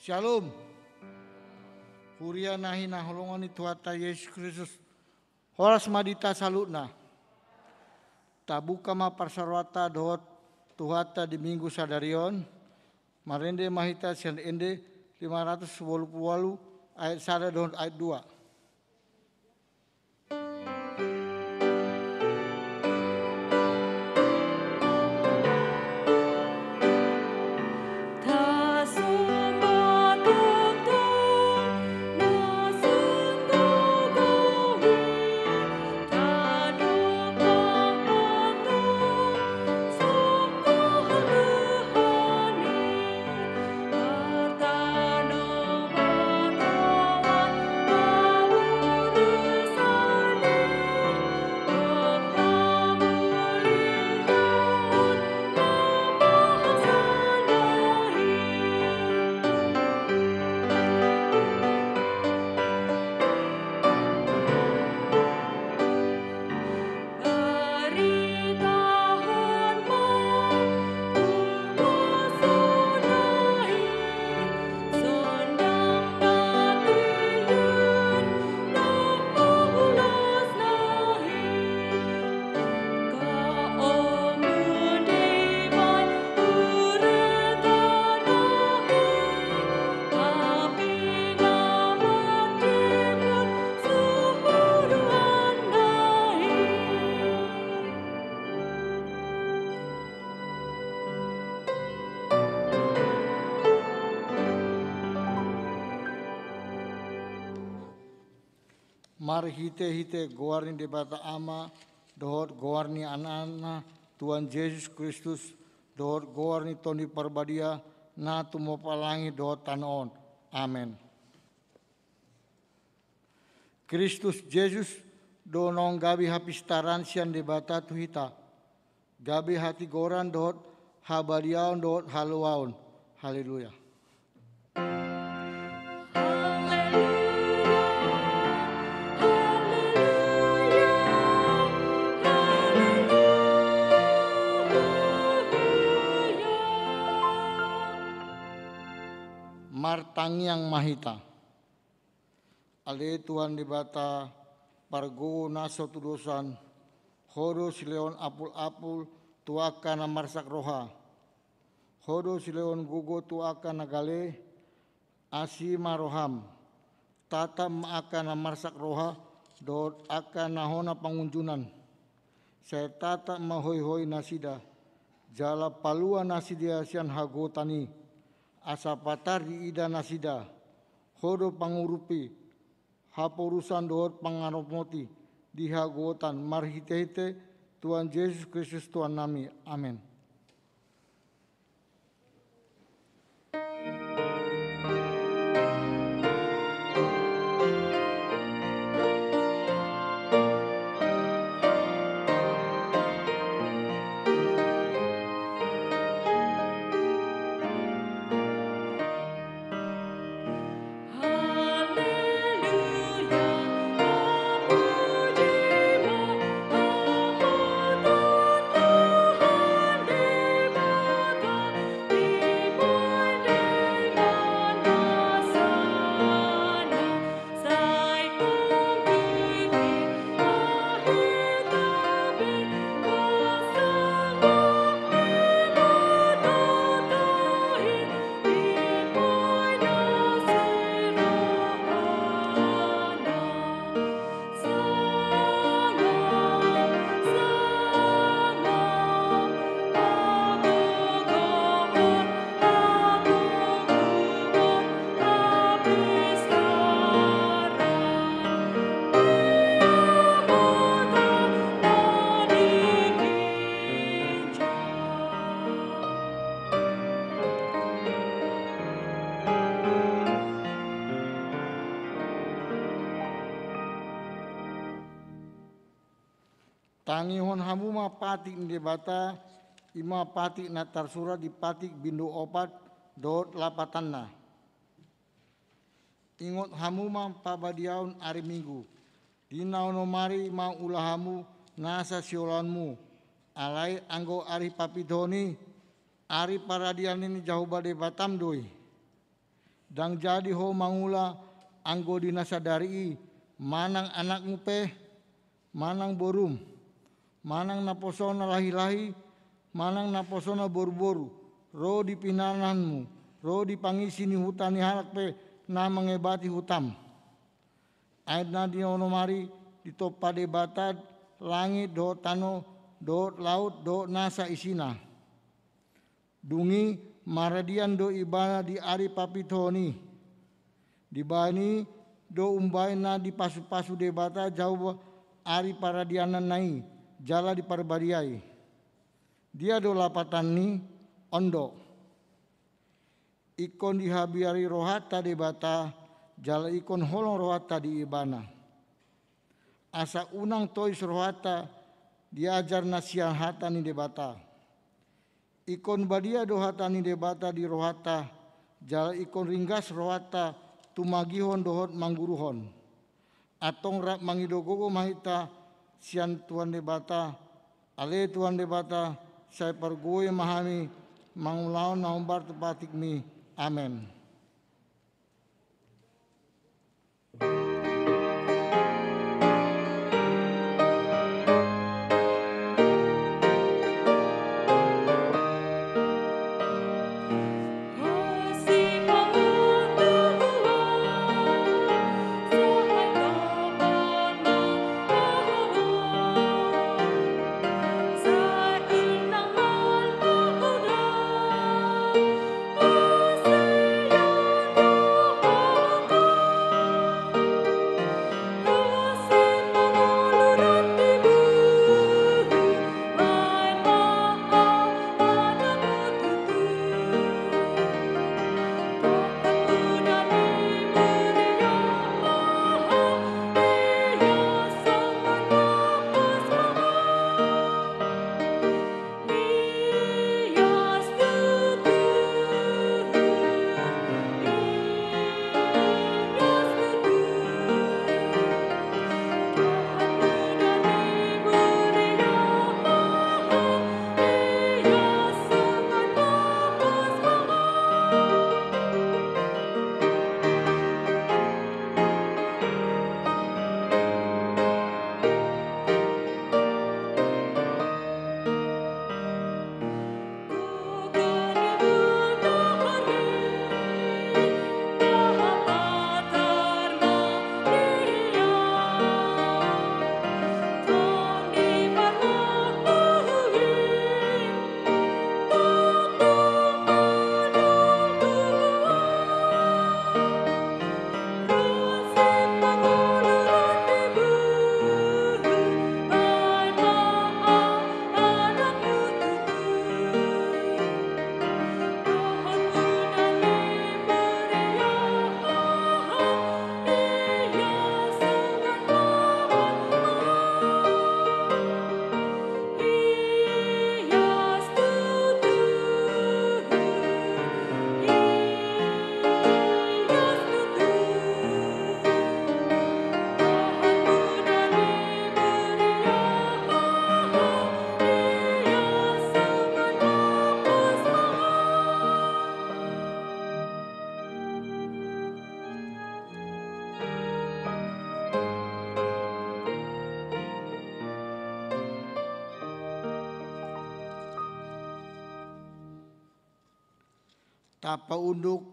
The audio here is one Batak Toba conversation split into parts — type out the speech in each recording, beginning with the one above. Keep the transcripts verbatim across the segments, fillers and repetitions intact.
Shalom. Huria na hinaholongan ni Tuhanta Jesus Kristus. Horas ma di hita saluhutna. Tabuka ma parsaroanta dohot Tuhanta di Minggu sadari on. Marende ma hita sian Ende lima ratus walu pulu walu ayat sada dohot ayat dua. Marhitehite goar ni Debata Ama, dohot goar ni Anakna, Tuhan Jesus Kristus, dohot goar ni Tondi Parbadia, na tumompa langit dohot tano on. Amen. Kristus Jesus do naung gabe hapistaran sian Debata tu hita. Gabe hatigoran dohot habadiaon dohot haluaon. Haleluya. Martangiang ma hita. Ale Tuhan Debata, pargogo na so tudosan, Ho do silehon apul-apul tu angka na marsak roha. Ho do silehon gogo tu angka na gale. Asi ma roham. Tatap ma angka na marsak roha dohot angka na hona pangunjunan. Sai tatap ma hoihoi nasida, jala palua nasida sian hagogotan i, asa patar diida nasida. Ho do pangurupi, haporusan dohot pangaramoti di hagogotan, marhitehite Tuhan Jesus Kristus Tuhannami. Amen. Tangihon hamu ma patik ni Debata, i ma patik na tarsurat di patik bindu opat dohot lapatanna. Ingot hamu ma pabadiaon ari Minggu. Di na onom ari ma ula hamu nasa siulaonmu. Alai anggo ari papituhon i, ari paradian ni Jahowa Debatam do i. Ndang jadi ho mangula anggo di na sadari i, manang anakmu pe, manang borum, manang naposona lahilahi, manang naposona boruboru, ro di pinananmu, ro di pangisi ni huta ni halak pe na mangebati hutam. Ai na di onom ari ditompa Debata langit dohot tano, dohot laut dohot nasa isina. Dung i maradian do Ibana di ari papituhon i. Dibahen i do umbahen na dipasupasu Debata jau ari paradiananna i, jala diparbadiai. Dia do lapatanni? On do. Ingkon dihabiari rohanta Debata, jala ingkon holong rohanta di Ibana. Asa unang tois rohanta diajar na sian hata ni Debata. Ingkon badia do hata ni Debata di rohanta, jala ingkon ringgas rohanta tumagihon dohot mangguruhon. Antong rap mangido gogo ma hita sian Tuhan Debata. Ale Tuhan Debata, sai pargogoi ma hami mangulahon na hombar tu patikmi. Amen. Tapaunduk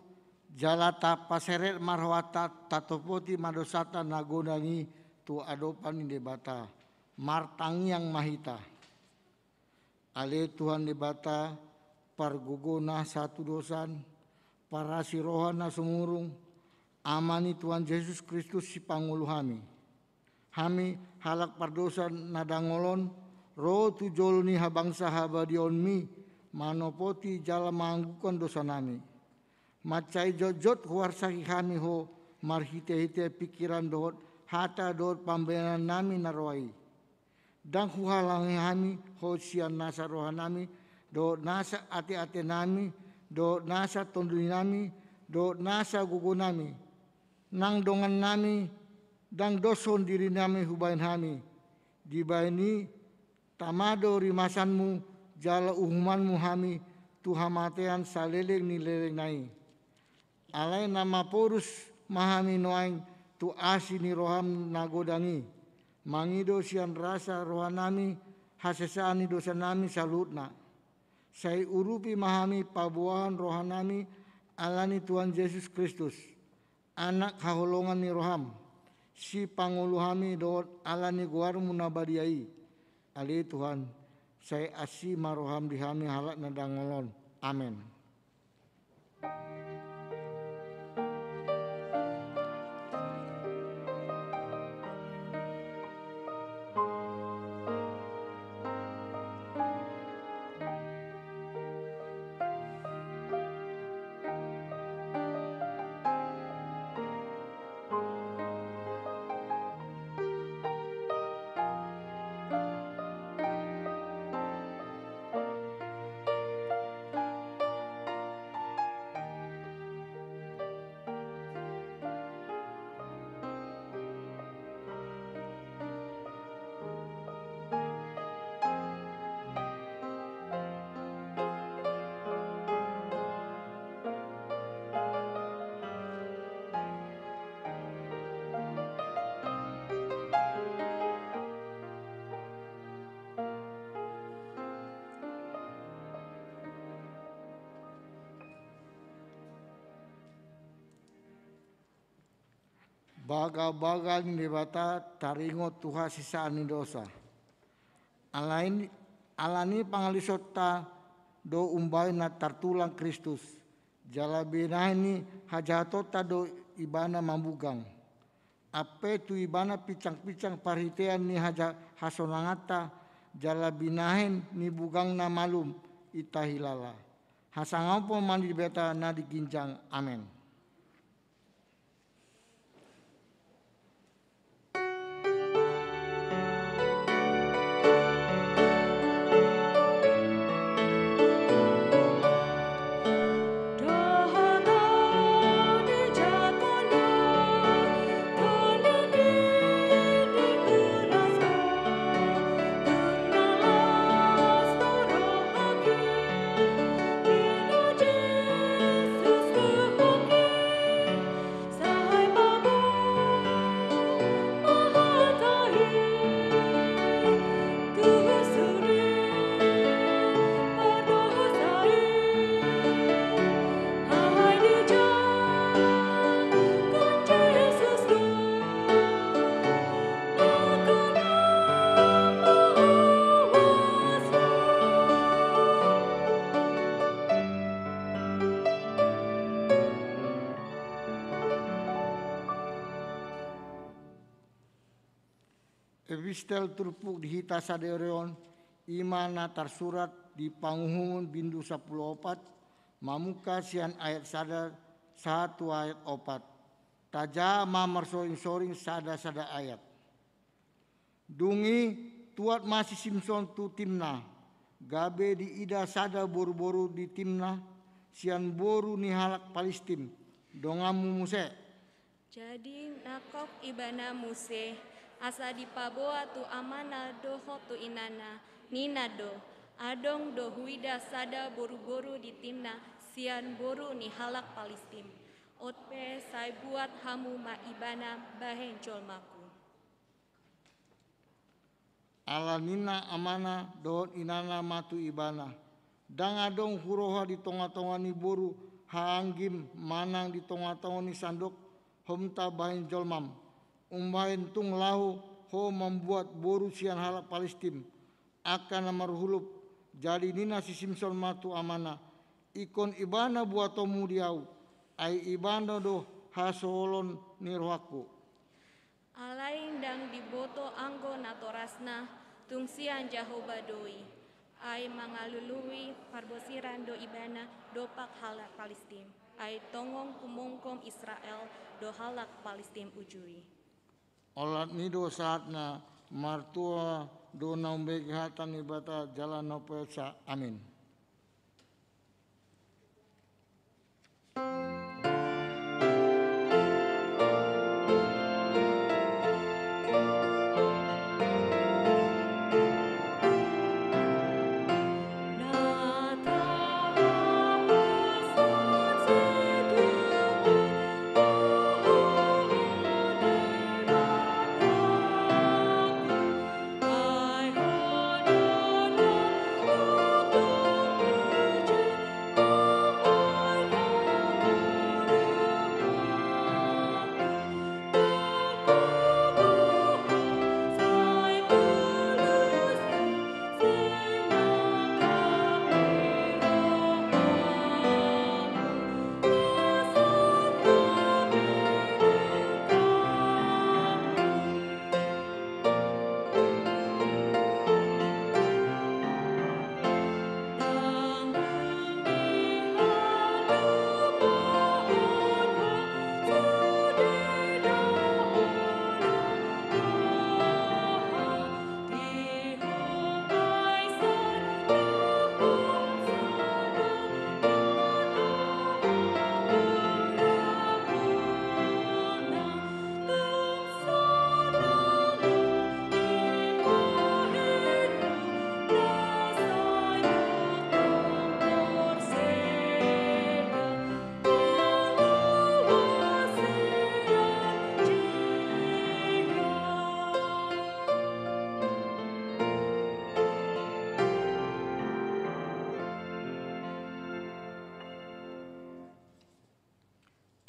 jala tapaseret ma rohanta, tatopoti ma dosanta na godang i tu adopan ni Debata. Martangiang ma hita. Ale Tuhan Debata, pargogo na sahatudosan, parasi roha na sumurung, Ama ni Tuhan Jesus Kristus Sipangolu hami. Hami halak pardosa na dangol on, ro tu jolo ni habangsa habadiaonmi, manopoti jala manganggukon dosanami. Mansai jotjot huarsaki hami ho, marhitehite pingkiran dohot hata dohot pambahenannami na roa i. Ndang huhalangi hami ho sian nasa rohanami, dohot nasa ateatenami, dohot nasa tonduinami, dohot nasa gogonami. Nang dongannami, ndang doshon dirinami hubahen hami. Dibahen i, tama do rimasanmu, jala uhumanmu hami, tu hamatean saleleng ni lelengna i. Alai na maporus ma hami nuaeng tu asi ni roham na godang i, mangido sian rasa rohanami hasesaan ni dosanami saluhutna. Sai urupi ma hami paboahon rohanami ala ni Tuhan Jesus Kristus, Anak haholongan ni roham, sipangolu hami dohot ala ni goarmu na badia i. Ale Tuhan, sai asi ma roham di hami halak na dangol on. Amen. Bagabaga ni Debata taringot tu hasesaan ni dosa. Alai, ala ni pangalisonta do umbahen na tartulang Kristus, jala binahen ni hajahatonta do Ibana mambugang. Ampe tu Ibana pinsangpinsang parhitean ni haja-, hasonanganta, jala binahen ni bugangna malum i tahilala. Hasangapon ma ni Debata na di ginjang. Amen. Epistel turpuk di hita sadari on, i ma na tarsurat di Panguhumon bindu sampulu opat, mamungka sian ayat sada sahat tu ayat opat. Tajaha ma marsoringsoring sada-sada ayat. Dung i tuat ma si Simson tu Timna, gabe diida sada boruboru di Timna, sian boru ni halak Palistim, donganmu muse. Jadi nangkok ibana muse, asa dipaboa tu amana dohot tu inana, ninna do, adong do huida sada boruboru di Timna, sian boru ni halak Palistim. On pe sai buat hamu ma ibana bahen jolmaku. Ala ninna amana dohot inana ma tu ibana, ndang adong huroha di tongatonga ni boru haanggim manang di tongatonga ni sandok homta bahen jolmam, umbahen tung laho ho mambuat boru sian halak Palistim, angka na marhulop. Jadi ninna si Simson ma tu amana, ingkon ibana buatonmu di ahu, ai ibana do hasoholon ni rohangku. Alai ndang diboto anggo natorasna, tung sian Jahowa do i. Ai mangalului parbosiran do ibana dompak halak Palistim. Ai tongon humongkop Israel do halak Palistim uju i. Olat ni do sahatna, martua do na umbege hata ni Debata jala na umpeopsa. Amin.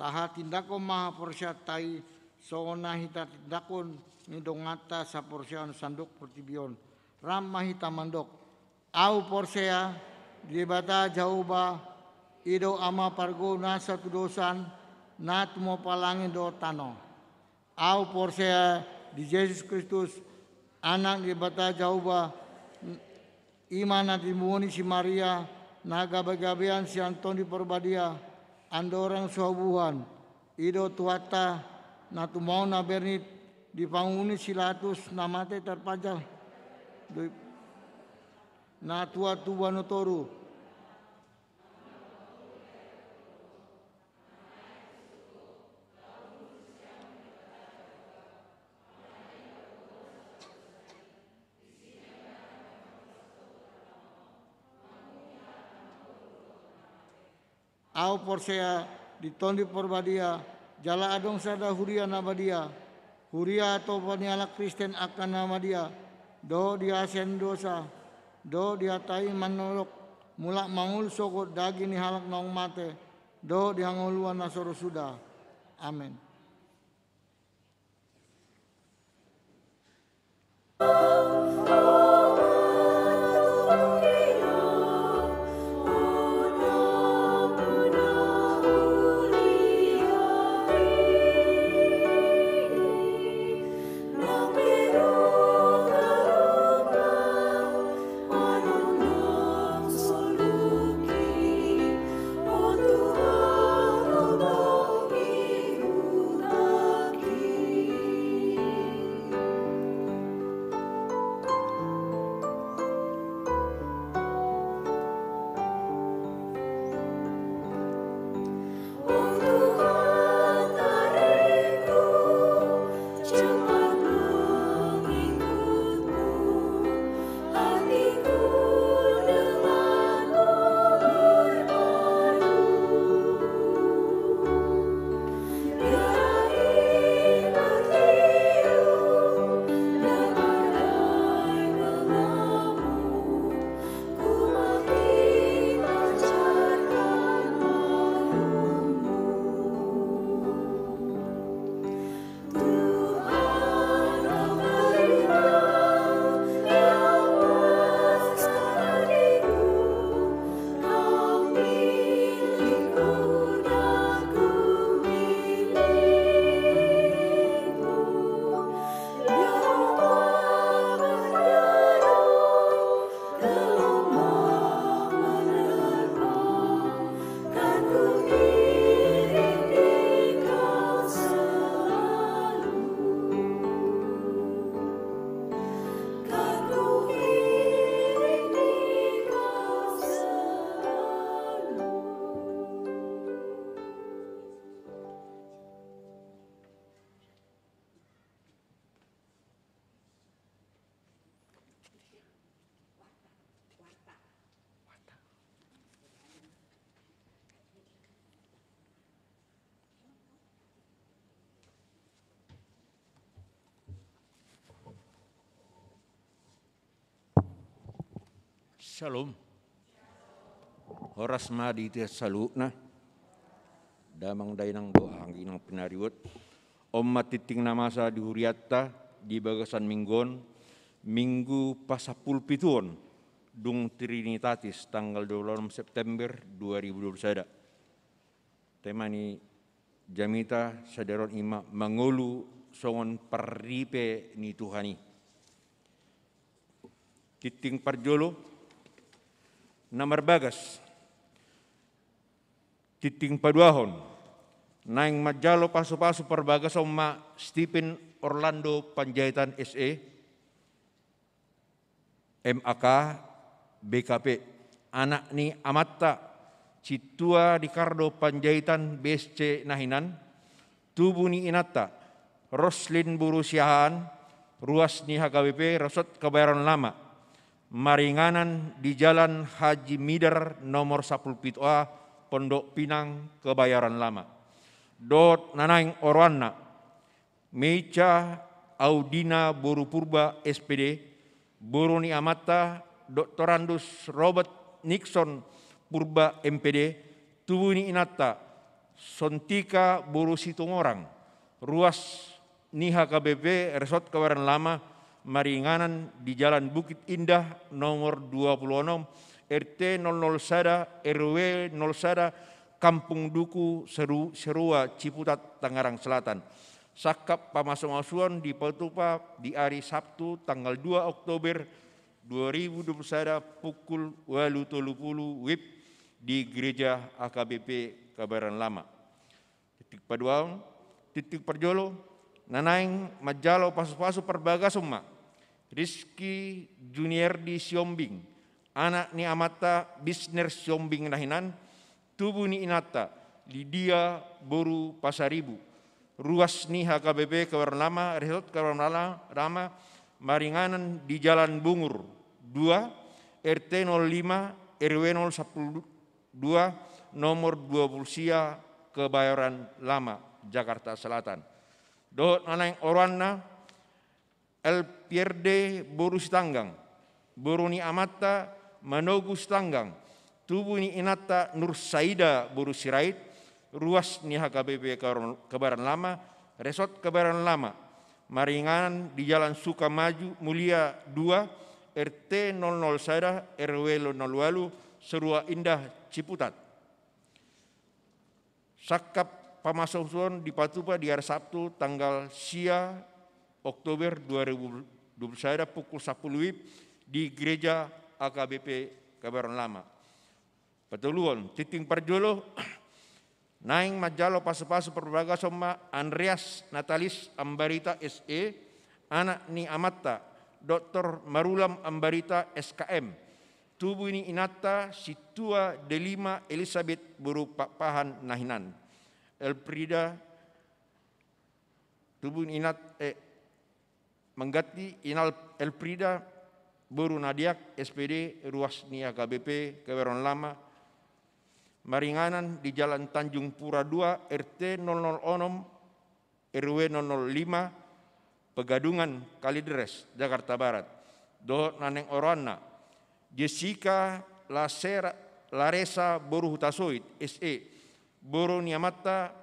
Aha tindakhon ma haporseaonta i, songon na hita tindakhon ni donganta saporseaon sandok portibi on. Rap ma hita mandok: Ahu porsea di Debata Jahowa, i do Ama pargou nasa tudosan, na tumompa langit dohot tano. Ahu porsea di Jesus Kristus, Anak ni Debata Jahowa, i ma na tinumbuhon ni si Maria, na gabegabean sian Tondi Porbadia, andorang so habubuhan, i do Tuhanta, na tumaon na bernit, dipangunguni si Pilatus, na mate tarpanjal, na tua tubu annon toru. Ahu porsea di Tondi Porbadia, jala adong sada huria na badia, huria atopa ni halak Kristen angka na badia, dohot di hasea ni dosa, dohot di hata i manondok, mulak mangolu sogot daging ni halak naung mate, dohot di hangoluan na so ro suda. Amen. Syalom. Horas ma di hita saluhutna. Damang dainang dohot anggi inang pinaribot. On ma tingting na masa di hurianta di bagasan minggu on, Minggu pasampulupituhon dung Trinitatis, tanggal dua puluh enam September dua ribu dua puluh sada. Tema ni jamita sadari on i ma mangolu songon parripe ni Tuhan i. Tingting parjolo na marbagas. Tingting paduahon, naeng manjalo pasupasu parbagason ma Stephen Orlando Panjaitan S E, M A K, B K P, anak ni amanta Sintua Ricardo Panjaitan B S C na hinan, tubu ni inanta Roslin boru Siahaan, ruas ni H K B P Resort Kebayoran Lama, maringanan di Jalan Haji Midar nomor sampulu pitu A, Pondok Pinang, Kebayoran Lama. Dohot na naeng oroanna, Meica Audina boru Purba S P D, boru ni amanta Doktorandus Robert Nixon Purba M P D, tubu ni inanta Sontika boru Situmorang, ruas ni H K B P Resort Kebayoran Lama, maringanan di Jalan Bukit Indah nomor dua puluh enam, R T nol nol sada, R W nol sada, Kampung Duku, Seru-, Serua, Ciputat, Tangerang Selatan. Sangkap pamasumasuon dipatupa di ari Sabtu tanggal dua Oktober dua ribu dua puluh sada pukul ualu tolu pulu WIB di Gereja H K B P Kebayoran Lama. Titik paduahon, titik parjolo, na naeng manjalo pasupasu parbagason ma Rizky Juniardi Siombing, anak ni amanta Bisner Siombing na hinan, tubu ni inanta Lidia boru Pasaribu, ruas ni H K B P Kebayoran Lama, Resort Kebayoran Lama, maringanan di Jalan Bungur dua, R T nol lima, R W nol sampulu dua, nomor dua puluh sia, Kebayoran Lama, Jakarta Selatan. Dohot na naeng oroanna, Elpierde boru Sitanggang, boru ni amanta Manogu Sitanggang, tubu ni inanta Nursaida boru Sirait, ruas ni H K B P Kebayoran Lama, Resort Kebayoran Lama, maringanan di Jalan Sukamaju Mulia dua, R T nol nol sada, R W nol ualu, Serua Indah, Ciputat. Sangkap pamasumasuon dipatupa di ari Sabtu tanggal sia Oktober dua ribu dua puluh sada pukul sampulu WIB di Gereja H K B P Kebayoran Lama. Patoluhon, titik parjolo, naeng manjalo pasupasu parbagason ma Andreas Natalis Ambarita S E, anak ni amanta Doktor Marulam Ambarita S K M, tubu ni inanta Sintua Delima Elisabet boru Pakpahan na hinan. Elfrida, tubu ni inat, eh, mengganti inanta Elfrida boru Nadiak S P D, ruas ni H K B P Kebayoran Lama, maringanan di Jalan Tanjung Pura dua, R T nol nol onom, R W nol nol lima, Pegadungan, Kalideres, Jakarta Barat. Dohot na naeng oroanna, Jessica Lasera-, Laresa boru Hutasoit S E, boru ni amanta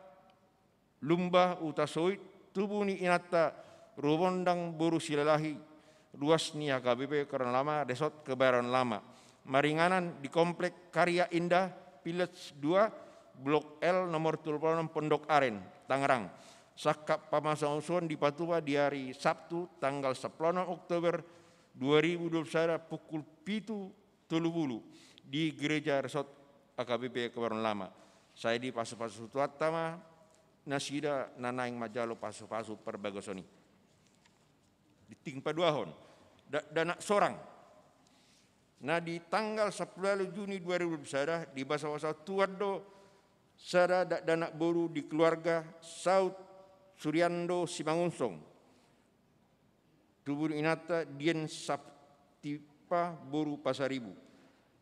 Lumba Hutasoit, tubu ni inanta Rubondang boru Silalahi, ruas ni H K B P Kebayoran Lama, Resort Kebayoran Lama. Maringanan di Komplek Karya Indah, Village dua, Blok L, nomor tolu pulu onom, Pondok Aren, Tangerang. Sangkap pamasumasuon dipatupa di ari Sabtu tanggal sampulu onom Oktober dua ribu dua puluh sada pukul pitu tolu pulu di Gereja Resort H K B P Kebayoran Lama. Sai dipasupasu Tuhanta ma nasida na naeng manjalo pasupasu parbagason i. Titik paduahon, dakdanak sorang. Na di tanggal sampulu ualu Juni dua ribu dua puluh sada, dibasabasa Tuhan do sada dakdanak boru di keluarga Saud Suriando Simangunsong. Tubu ni inanta Dian Saptipa boru Pasaribu.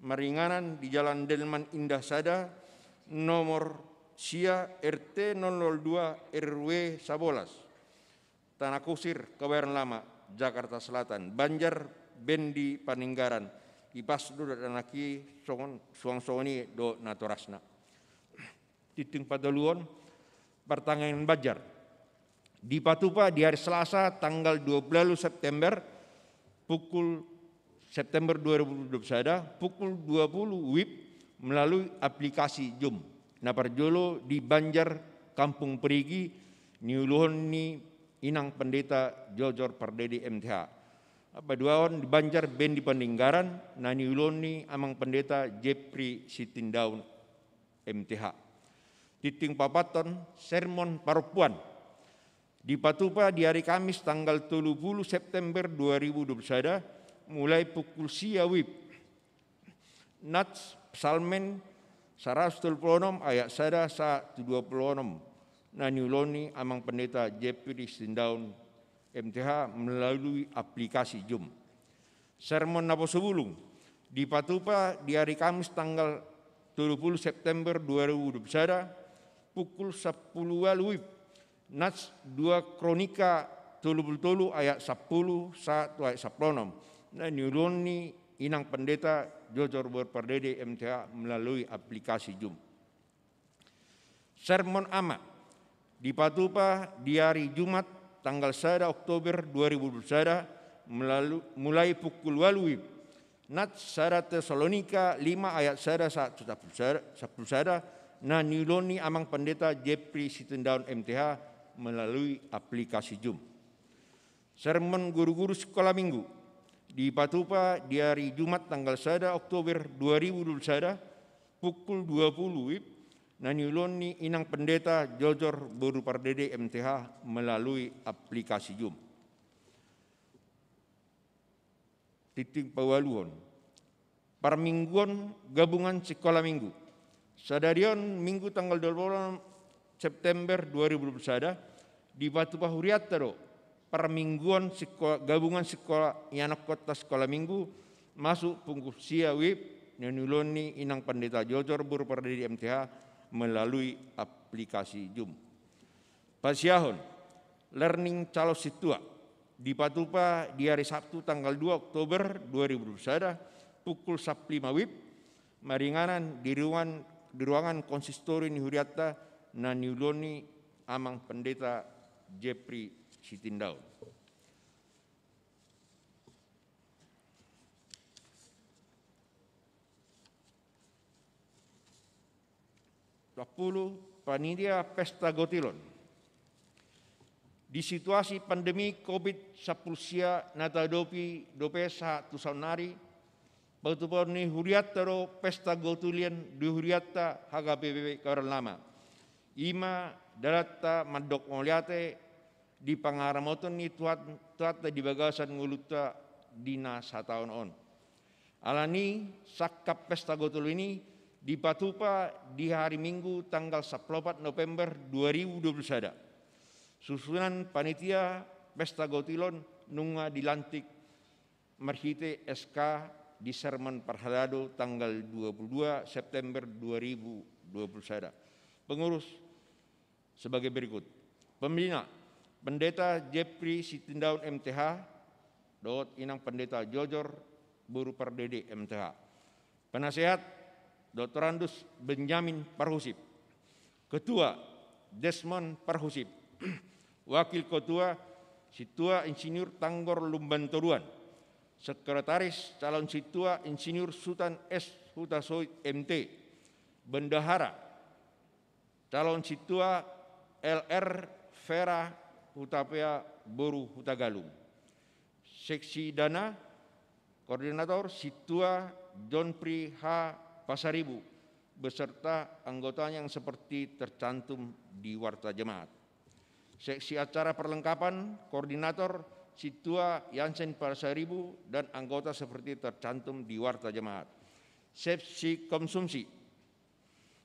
Maringanan di Jalan Delman Indah sada, nomor sia, R T nol nol dua, R W sabolas. Tanah Kusir, Kebayoran Lama, Jakarta Selatan. Banjar baen di Paninggaran. Ipas do dakdanak i songon, suang songon i do natorasna. Titik patoluhon, partangiangan Banjar. Dipatupa di ari Selasa tanggal dua puluh ualu September pukul, September dua ribu dua puluh sada, pukul dua pulu WIB melalui aplikasi Zoom. Na parjolo di Banjar Kampung Perigi, niuluhon ni Inang Pendeta Jojor Pardede M T H. Paduahon di Banjar baen di Paninggaran, na niuluhon ni Amang Pendeta Jepri Sitindaun M T H. Titik paopathon, sermon parompuan. Dipatupa di ari Kamis tanggal tolu pulu September dua ribu dua puluh sada, mulai pukul sia WIB. Nats Psalmen saratus tolu pulu onom ayat sada sahat tu dua pulu onom. Na niuluhon ni Amang Pendeta Jepri Sitindaun M T H melalui aplikasi Zoom. Sermon naposobulung dipatupa di ari Kamis tanggal tolu pulu September dua ribu dua puluh sada pukul sampulu ualu WIB. Nats dua Kronika tolu pulu tolu ayat sampulu sahat tu ayat sampulu onom. Na niuluhon ni Inang Pendeta Jojor boru Pardede M T H melalui aplikasi Zoom. Sermon Ama dipatupa di ari Jumat tanggal sada Oktober dua ribu dua puluh sada, melalu-, mulai pukul ualu WIB. Nats sada Tesalonika lima ayat sada sahat tu sampulu sada, sampulu sada, na niulahon ni Amang Pendeta Jeffrey Sitindaun M T H melalui aplikasi Zoom. Sermon guru-guru sikola minggu dipatupa di ari Jumat tanggal sada Oktober dua ribu dua puluh sada, pukul dua puluh WIB, na niulahon ni Inang Pendeta Jojor Boru Pardede M T H melalui aplikasi Zoom. Tingting paualuhon. Parmingguon gabungan sikola minggu. Sadari on Minggu tanggal dua puluh enam September dua ribu dua puluh sada, dipatupa hurianta do parmingguon siko-, gabungan sikola, ianakhonta sikola minggu, masuk pukul sia WIB, na niulahon ni Inang Pendeta Jojor Boru Pardede M T H melalui aplikasi Zoom. Pasiahon, learning calon sintua, dipatupa di ari Sabtu tanggal dua Oktober dua ribu dua puluh sada, pukul sampulu lima WIB, maringanan di ruangan, di ruangan konsistori ni hurianta, na niulahon ni Amang Pendeta Jeffrey Sitindaun. Sampulu, panitia pesta gotilon. Di situasi pandemi covid sampulu sia na tahadopi dope sahat tu saonnari, patupaon ni hurianta do pesta gotilon di hurianta H K B P Kabaran Lama. I ma dalanta mandok mauliate di pangaramoton ni Tuhan, Tuhanta di bagasan ngolunta di na sataon on. Alani i, sangkap pesta gotilon i dipatupa di hari Minggu tanggal sampulu opat November dua ribu dua puluh sada. Susunan panitia pesta gotilon nunga dilantik marhite S K di sermon parhalado tanggal dua puluh dua September dua ribu dua puluh sada. Pengurus sebagai berikut. Pembina, Pendeta Jeffrey Sitindaun M T H, dohot Inang Pendeta Jojor Boru Pardede M T H. Penasehat, Doktorandus Benyamin Parhusip. Ketua, Desmond Parhusip. Wakil Ketua, Sintua Insinyur Tanggor Lumban Toruan. Sekretaris, Calon Sintua Insinyur Sutan S Hutasoit M T. Bendahara, Calon Sintua L R Vera Hutapea Boru Hutagalung. Seksi dana, koordinator Sintua John Pri H Pasaribu beserta anggotanya yang seperti tercantum di warta jemaat. Seksi acara perlengkapan, koordinator Sintua Yansen Pasaribu dan anggota seperti tercantum di warta jemaat. Seksi konsumsi,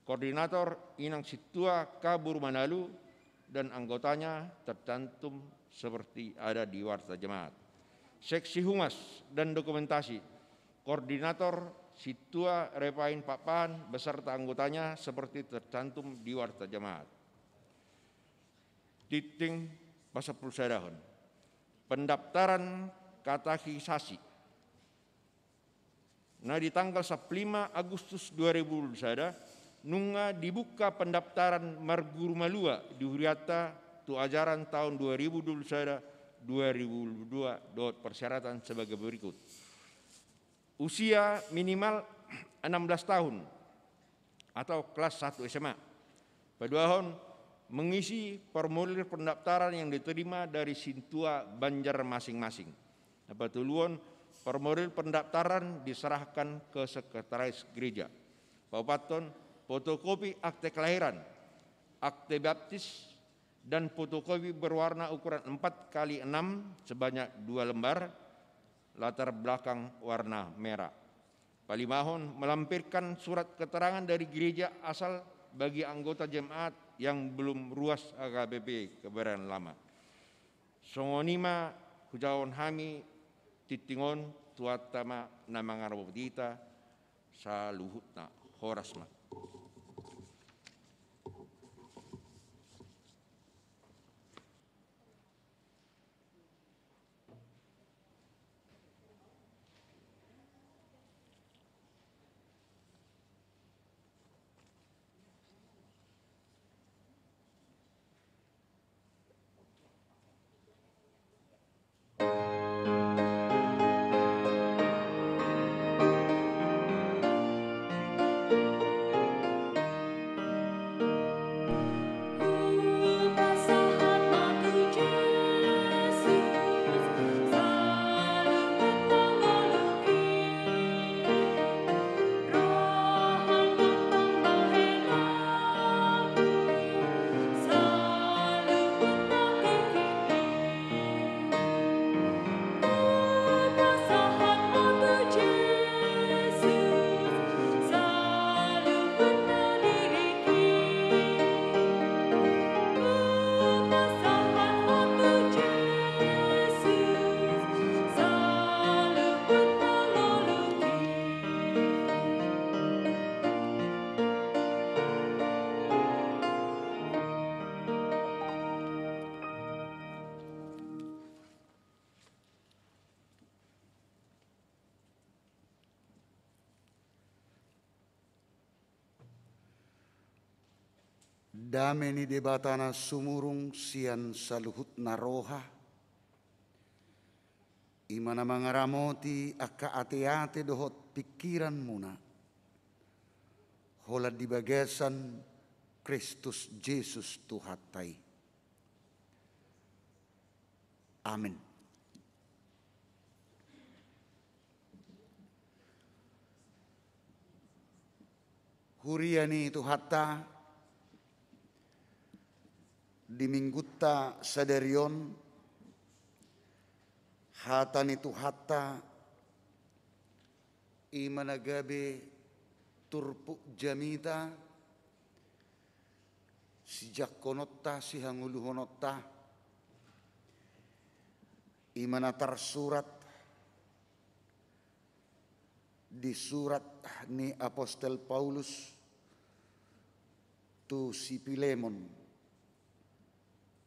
koordinator Inang Sintua Kabur Manalu dan anggotanya tercantum seperti ada di warta jemaat. Seksi humas dan dokumentasi, koordinator Sintua Repain Pakpahan beserta anggotanya seperti tercantum di warta jemaat. Tingting pasampulusadahon. Pendaftaran katekisasi. Na di tanggal sampulu lima Agustus dua ribu dua puluh sada, nunga dibuka pendaftaran marguru malua di hurianta tu ajaran taon dua ribu dua puluh sada, dua ribu dua puluh dua, dohot persyaratan sebagai berikut. Usia minimal enam belas tahun atau kelas satu S M A. Paduahon, mengisi formulir pendaftaran yang diterima dari sintua banjar masing-masing. Na patoluhon, formulir pendaftaran diserahkan ke sekretaris gereja. Paopathon, fotokopi akte kelahiran, akte baptis, dan fotokopi berwarna ukuran empat kali enam sebanyak dua lembar, latar belakang warna merah. Palimahon, melampirkan surat keterangan dari gereja asal bagi anggota jemaat yang belum ruas H K B P Kebayoran Lama. Songon i ma hujahahon hami tingting on, Tuhanta ma na mangaramoti hita saluhutna. Horas ma. Dame ni Debata na sumurung sian saluhutna roha, i ma na mangaramoti angka ateate dohot pingkiranmuna, holan di bagasan Kristus Jesus Tuhanta i. Amen. Huria ni Tuhanta, di Minggunta sadari on, hata ni Tuhanta i ma na gabe turpuk jamita, sijangkononta, sihangoluhononta, i ma na tarsurat di surat ni apostel Paulus tu si Pilemon,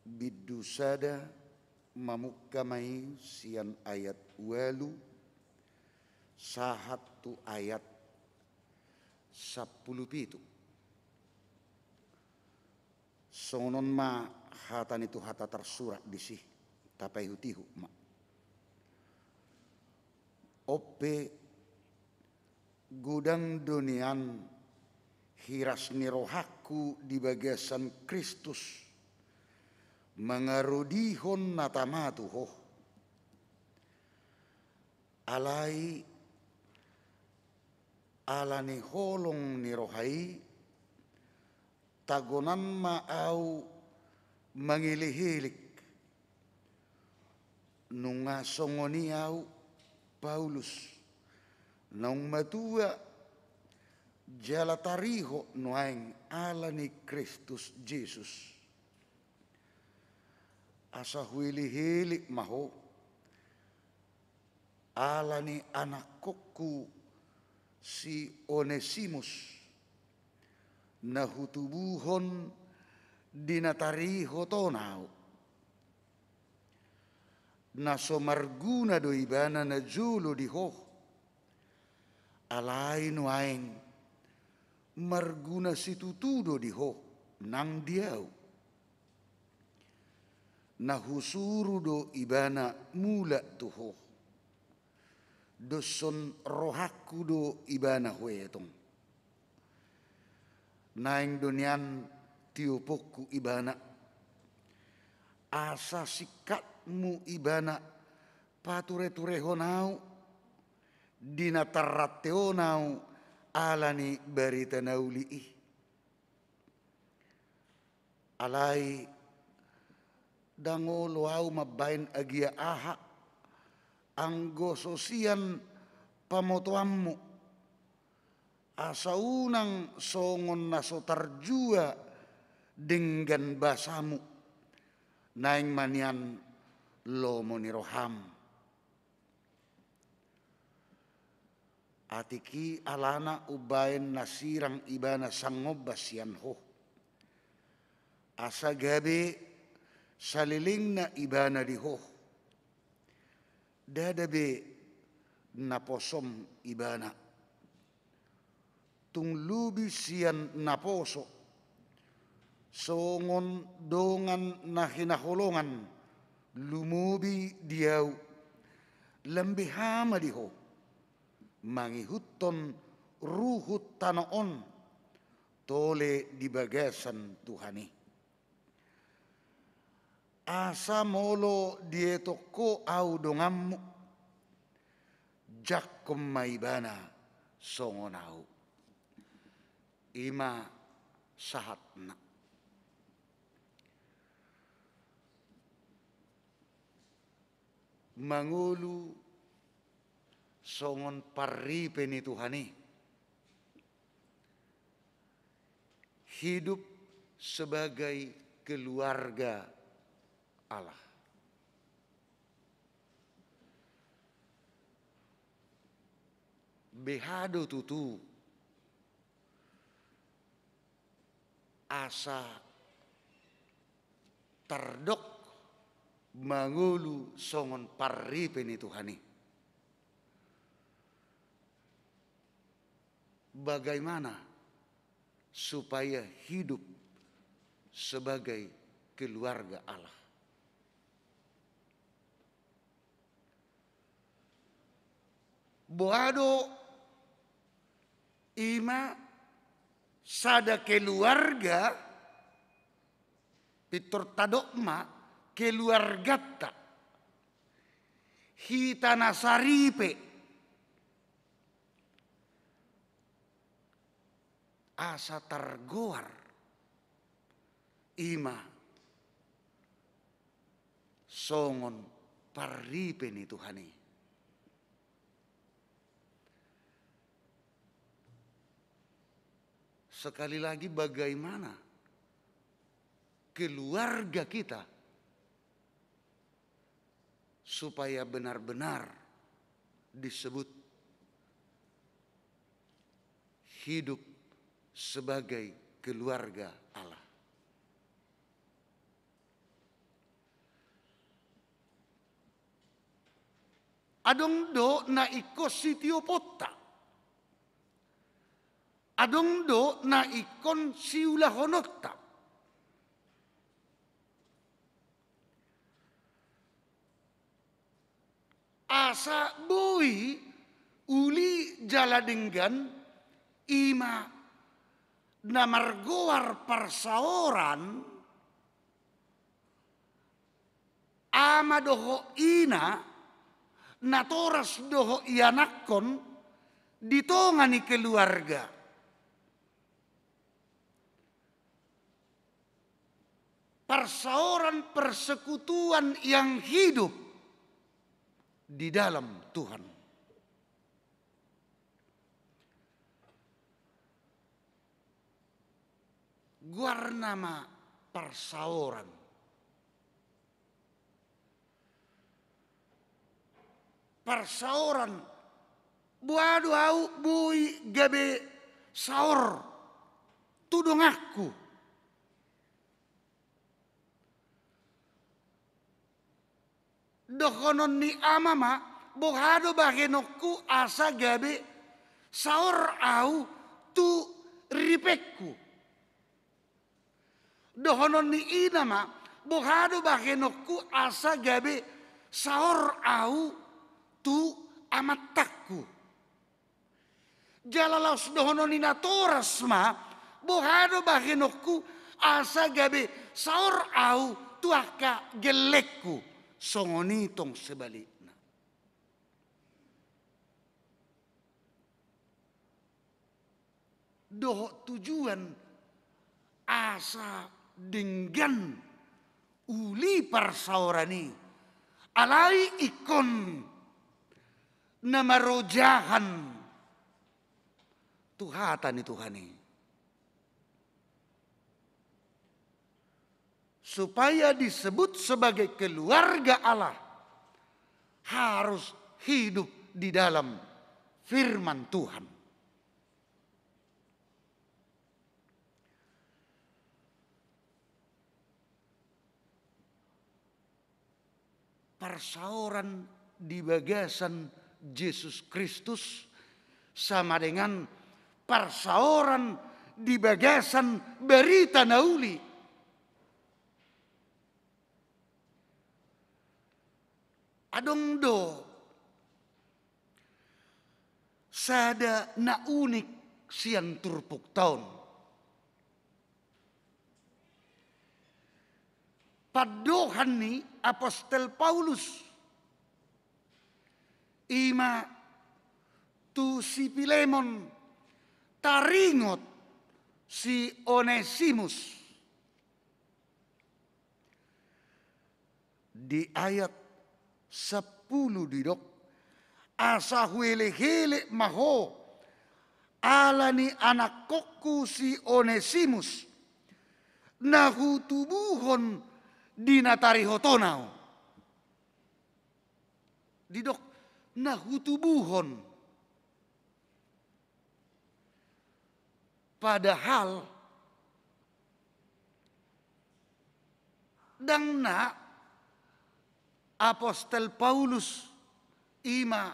bindu sada, mamungka ma i sian ayat ualu sahat tu ayat sampulu pitu. Songon on ma hata ni Tuhanta tarsurat disi, tapaihutihut ma. On pe, godang do nian hiras ni rohangku di bagasan Kristus, mangarodihon na tama tu ho. Alai ala ni holong ni roha i, tagonan ma ahu mangelekelek. Nunga songon i ahu, Paulus, naung matua, jala tarihot nuaeng ala ni Kristus Jesus. Asa huelekelek ma ho, ala ni anakkonku si Onesimus, na hutubuhon di na tarihot on ahu. Na so marguna do ibana najolo di ho, alai nuaeng marguna situtu do di ho nang di ahu. Na husuru do ibana mulak tu ho. Doshon rohangku do ibana huetong. Naeng do nian tioponku ibana, asa singkatmu ibana patureturehon ahu di na tarrante on ahu ala ni barita na uli i. Alai ndang olo ahu mambaen agia aha, anggo so sian pamotoanmu, asa unang songon na so tarjua denggan basamu, naeng ma nian lomo ni roham. Atik i alana umbaen na sirang ibana sangombas sian ho, asa gabe salelengna ibana di ho. Ndada be naposom ibana. Tung lobi sian naposo, songon dongan na hinaholongan lumobi di ahu, lam beha ma di ho mangihuthon ruhut tano on tole di bagasan Tuhan i. Asa molo dietong ho ahu donganmu, jangkon ma ibana songon ahu. I ma sahatna. Mangolu songon parripe ni Tuhan i. Hidup sebagai keluarga Allah. Beha do tutu asa tardok mangolu songon parripe ni Tuhan i. Bagaimana supaya hidup sebagai keluarga Allah. Boha do i ma sada keluarga, pintor tadok ma keluarganta, hita na saripe, asa targoar i ma songon parripe ni Tuhan i. Sekali lagi, bagaimana keluarga kita supaya benar-benar disebut hidup sebagai keluarga Allah? Adong do na ingkon sitioponta, adong do na ingkon siulahononta. Asa boi uli jala denggan i ma na margoar parsaoran, ama dohot ina, natoras dohot ianakhon di tonga ni keluarga. Parsaoran, persekutuan yang hidup di dalam Tuhan. Goarna ma parsaoran. Parsaoran, boha do ahu boi gabe saor tu donganku? Dohonon ni ama ma, boha do bahenonku asa gabe saor ahu tu ripengku? Dohonon ni ina ma, boha do bahenonku asa gabe saor ahu tu amantangku? Jala laos dohonon ni natoras ma, boha do bahenonku asa gabe saor ahu tu angka gellengku? Songon i tong sebalikna. Dohot tujuan asa denggan uli parsaoran i, alai ingkon na marojahan tu hata ni Tuhan i. Supaya disebut sebagai keluarga Allah, harus hidup di dalam firman Tuhan. Parsaoran di bagasan Jesus Kristus sama dengan parsaoran di bagasan Barita na Uli. Adong do sada na unik sian turpukta on. Pandohan ni apostel Paulus, i ma tu si Filemon taringot si Onesimus. Di ayat sampulu didok, asa huelehelek ma ho ala ni anakkonku si Onesimus, na hutubuhon di na tarihot on ahu. Didok na hutubuhon. Padahal ndang na apostel Paulus i ma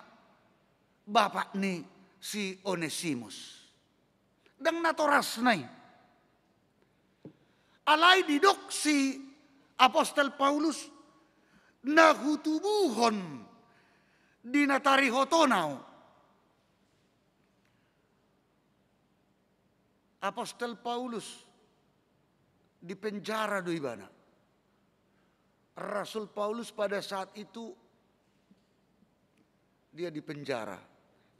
bapak ni si Onesimus. Ndang natorasna i. Alai didok si apostel Paulus, na hutubuhon di na tarihotona on. Apostel Paulus dipenjara do ibana. Rasul Paulus pada saat itu dia dipenjara.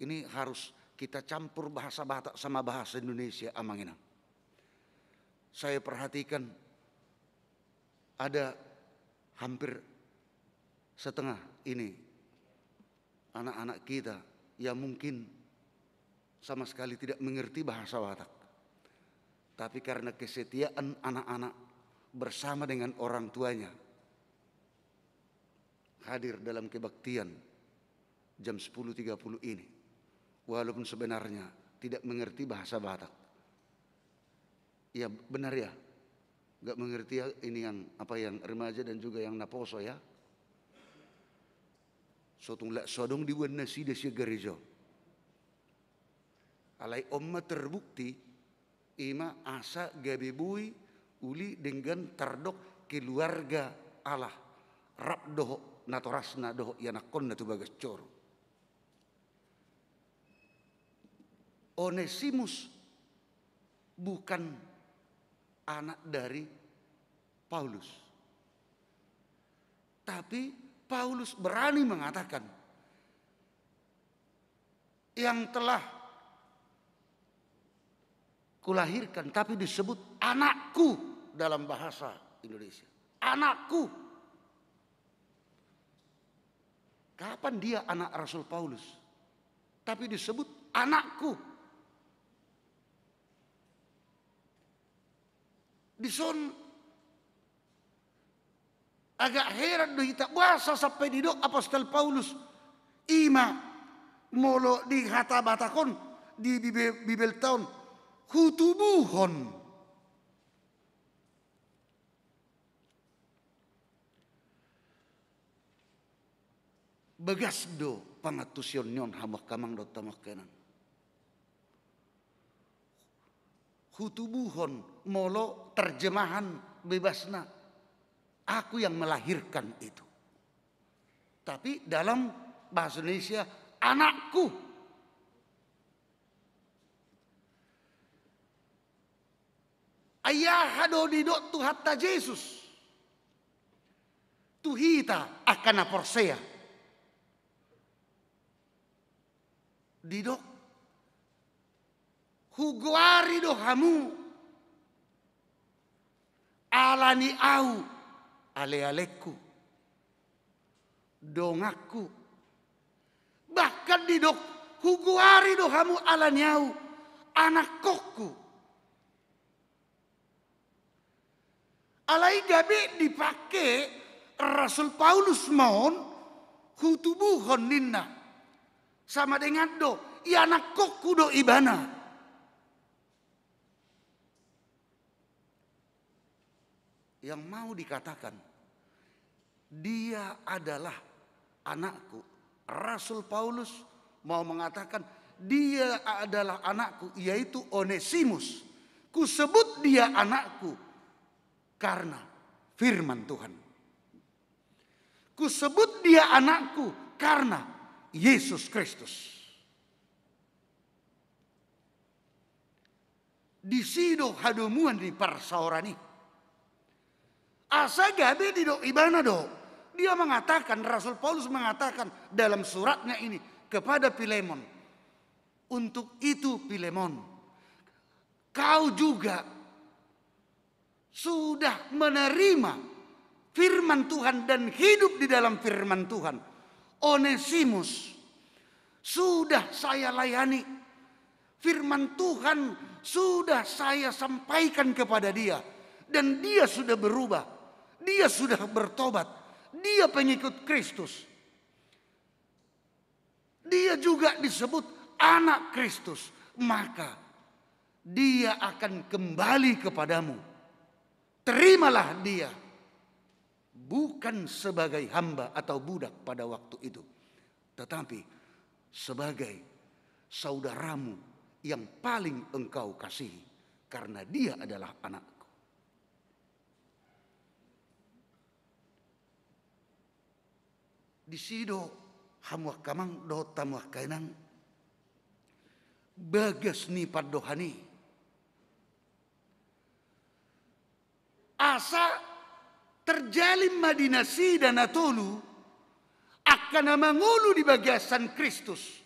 Ini harus kita campur bahasa Batak sama bahasa Indonesia, Amang Inang. Saya perhatikan ada hampir setengah ini anak-anak kita yang mungkin sama sekali tidak mengerti bahasa Batak. Tapi karena kesetiaan anak-anak bersama dengan orang tuanya hadir dalam kebaktian jam sepuluh tiga puluh ini, walaupun sebenarnya tidak mengerti bahasa Batak. Iya, benar ya. Nggak mengerti ya, ini yang, apa, yang remaja dan juga yang naposo ya. Sotung lak so adong diboan nasida sian gareja. Alai on ma terbukti, ima asa gabe boi uli denggan tardok keluarga Allah. Rap dohot natorasna dohot ianakkonna tu bagas joro. Onesimus bukan anak dari Paulus. Tapi Paulus berani mengatakan, yang telah kulahirkan, tapi disebut anakku dalam bahasa Indonesia. Anakku. Kapan dia anak Rasul Paulus? Tapi disebut anakku. Dison agak heran do hita, boasa sampai didok apostel Paulus, ima molo di hata Batak on, di Bibe-, Bibelta on, hutubuhon. Bagas do pangantusion ni on, hamu angka amang dohot hamu angka inang. Hutubuhon, molo terjemahan bebasna, aku yang melahirkan itu. Tapi dalam bahasa Indonesia, anakku. Ai aha do didok Tuhanta Jesus tu hita angka na porsea? Didok, hugoari do hamu ala ni au, alealengku, donganku. Bahkan didok, hugoari do hamu ala ni au, anakkonku. Alai gabe dipake Rasul Paulus ma on, hutubuhon ninna. Sama dengan do, ianakkonku do ibana. Yang mau dikatakan, dia adalah anakku. Rasul Paulus mau mengatakan, dia adalah anakku, yaitu Onesimus. Kusebut dia anakku karena firman Tuhan. Kusebut dia anakku karena Yesus Kristus. Disi do hadomuan ni parsaoran i. Asa gabe didok ibana do. Dia mengatakan, Rasul Paulus mengatakan dalam suratnya ini kepada Filemon, untuk itu, Filemon, kau juga sudah menerima firman Tuhan dan hidup di dalam firman Tuhan. Onesimus sudah saya layani. Firman Tuhan sudah saya sampaikan kepada dia. Dan dia sudah berubah. Dia sudah bertobat. Dia pengikut Kristus. Dia juga disebut anak Kristus, maka dia akan kembali kepadamu. Terimalah dia, bukan sebagai hamba atau budak pada waktu itu, tetapi sebagai saudaramu yang paling engkau kasihi, karena dia adalah anakku. Disi do, hamu angka amang dohot hamu angka inang, bagas ni pandohan i. Asa terjalin ma di nasida na tolu, angka na mangolu di bagasan Kristus,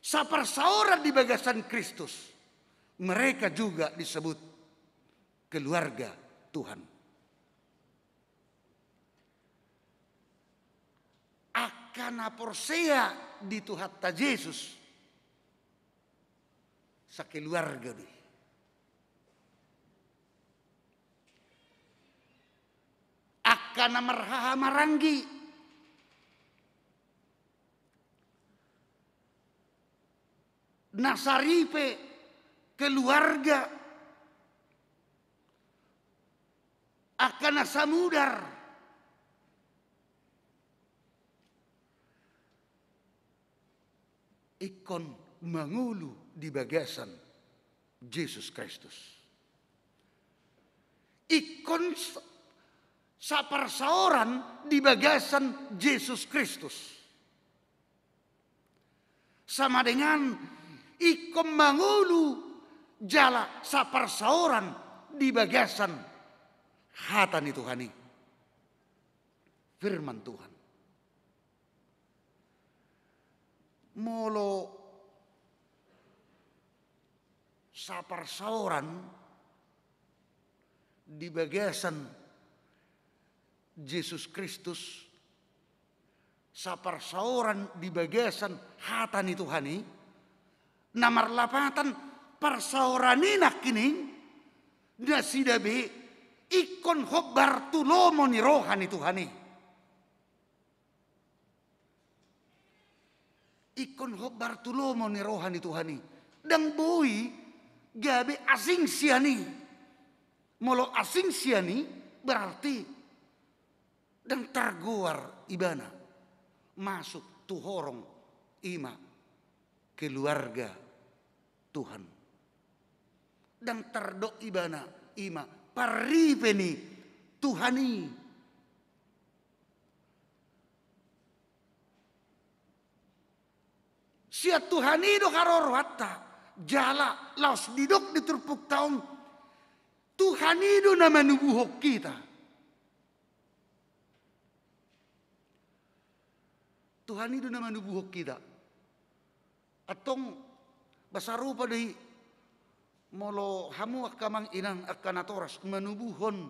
saparsaoran di bagasan Kristus, mereka juga disebut keluarga Tuhan. Angka na porsea di Tuhanta Jesus, sakeluarga do i. Angka na marhahamaranggi, na saripe keluarga, angka na samudar, ingkon mangolu di bagasan Jesus Kristus. Ingkon s-, saparsaoran di bagasan Jesus Kristus. Sama dengan ingkon mangolu jala saparsaoran di bagasan hata ni Tuhan i. Firman Tuhan. Molo saparsaoran di bagasan Jesus Kristus, saparsaoran di bagasan hata ni Tuhan i, na marlapatan parsaoran i nangkining, nasida be ingkon hombar tu lomo ni roha ni Tuhan i. Ingkon hombar tu lomo ni roha ni Tuhan i. Ndang boi gabe asing sian i. Molo asing sian i, berarti ndang targoar ibana masuk tu horong, i ma keluarga Tuhan. Ndang tardok ibana, i ma parripe ni Tuhan i. Sian Tuhan i do haroroanta, jala laos didok di turpukta on, Tuhan i do na manubuhon hita. Tuhan i do na manubuhon hita. Antong, sarupa do i molo hamu angka amang inang, angka natoras, manubuhon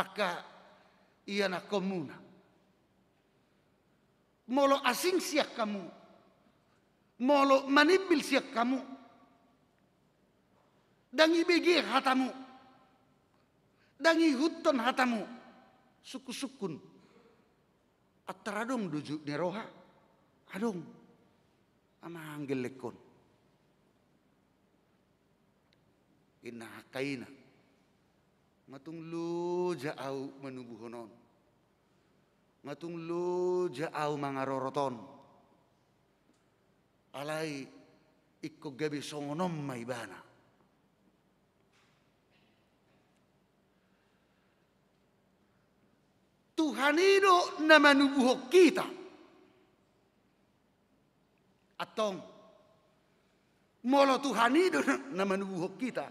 angka ianakhonmuna. Molo asing sian hamu, molo manimbil sian hamu, ndang ibege hatamu, ndang ihuthon hatamu, sungkunsungkun. Antar adong do jut ni roha? Adong. Amang gellengkon. Inna angka ina. Nga tung loja au manubuhon on. Nga tung loja au mangarorot on. Alai ingkon gabe songon on ma ibana. Tuhan i do na manubuhon hita. Antong, molo Tuhan i do na manubuhon hita,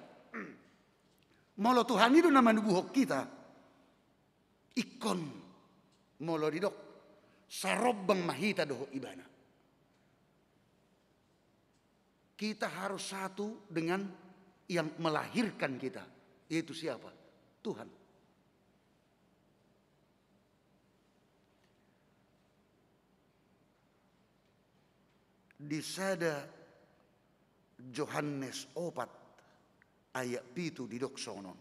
molo Tuhan i do na manubuhon hita, ingkon molo didok, sarombang ma hita dohot ibana. Kita harus satu dengan yang melahirkan kita, yaitu siapa? Tuhan. Di sada Johannes opat ayat pitu didok songon on.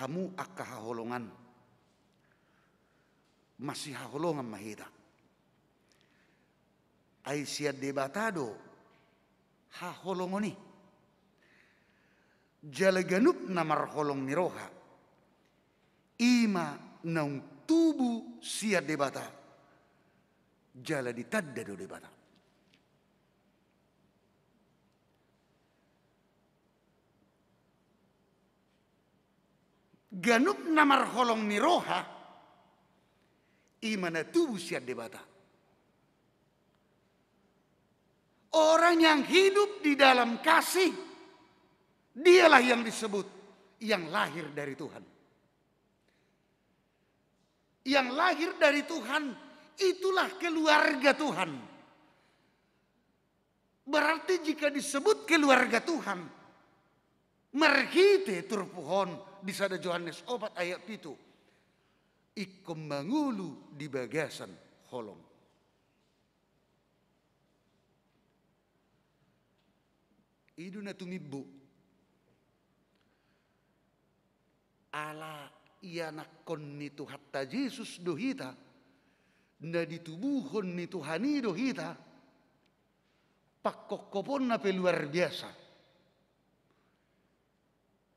Hamu angka haholongan, masihaholongan ma hita. Ai sian Debata do haholongon i. Jala ganup na marholong ni roha, i ma naung tubu sian Debata, jala ditanda do Debata. Ganup na marholong ni roha, I ma na tubu sian Debata. Orang yang hidup di dalam kasih, dialah yang disebut yang lahir dari Tuhan. Yang lahir dari Tuhan, itulah keluarga Tuhan. Berarti jika disebut keluarga Tuhan, marhite turpuk on di sada Johannes opat ayat pitu, ingkon mangolu di bagasan holong. I do na tumimbo. Ala ianakhon ni Tuhanta Jesus do hita, na ditubuhon ni Tuhan i do hita, pangkophoponna pe luar biasa.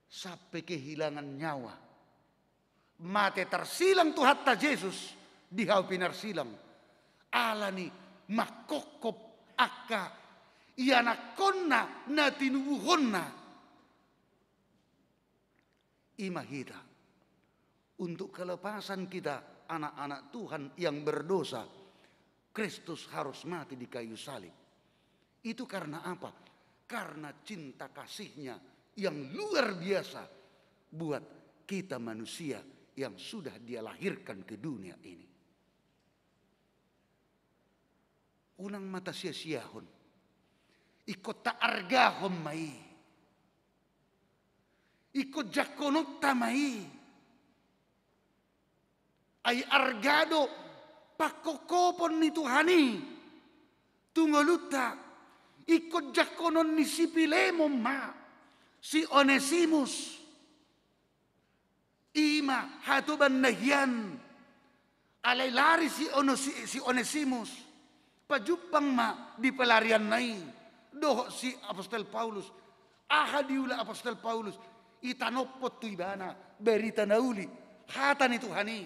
Sampe kehilangan nyawa. Mate tarsilang Tuhanta Jesus di hau pinarsilang. Alani mangkophop angka ianakhonna na tinubuhonna. I ma hita. Untuk kelepasan kita, anak-anak Tuhan yang berdosa, Kristus harus mati di kayu salib. Itu karena apa? Karena cinta kasihnya yang luar biasa buat kita manusia yang sudah Dia lahirkan ke dunia ini. Unang ma tasia-siahon. Ingkon taargahon ma i. Ingkon jangkononta ma i. Ai arga do pangkophophopon ni Tuhan i tu ngolunta. Ingkon jangkonon ni si Filemon ma si Onesimus. I ma hatoban na hian. Alai lari si Ono-, si, si Onesimus. Pajumpang ma di pelarianna i dohot si Apostel Paulus. Aha diula Apostel Paulus? Itanophon tu ibana barita na uli, hata ni Tuhan i.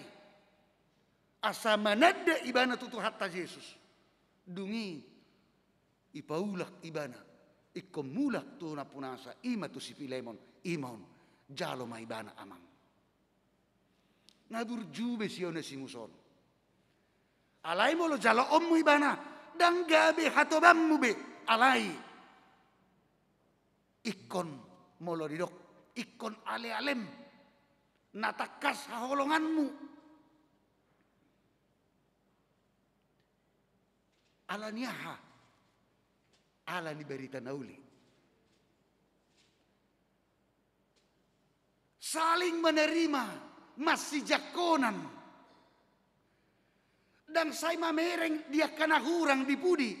Asa mananda ibana tu Tuhanta Jesus. Dung i ipaulak ibana, ingkon mulak tu nampunasa, i ma tu si Filemon, i ma on, jalo ma ibana amang. Nga burju be si Onesimus on. Alai molo jaloonmu ibana, ndang gabe hatobanmu be, alai ingkon molo didok, ingkon ale-alem, na tangkas haholonganmu. Alani aha? Alani barita na uli. Saling menerima, masijangkonan. Ndang sai mamereng di angka na hurang di pudi.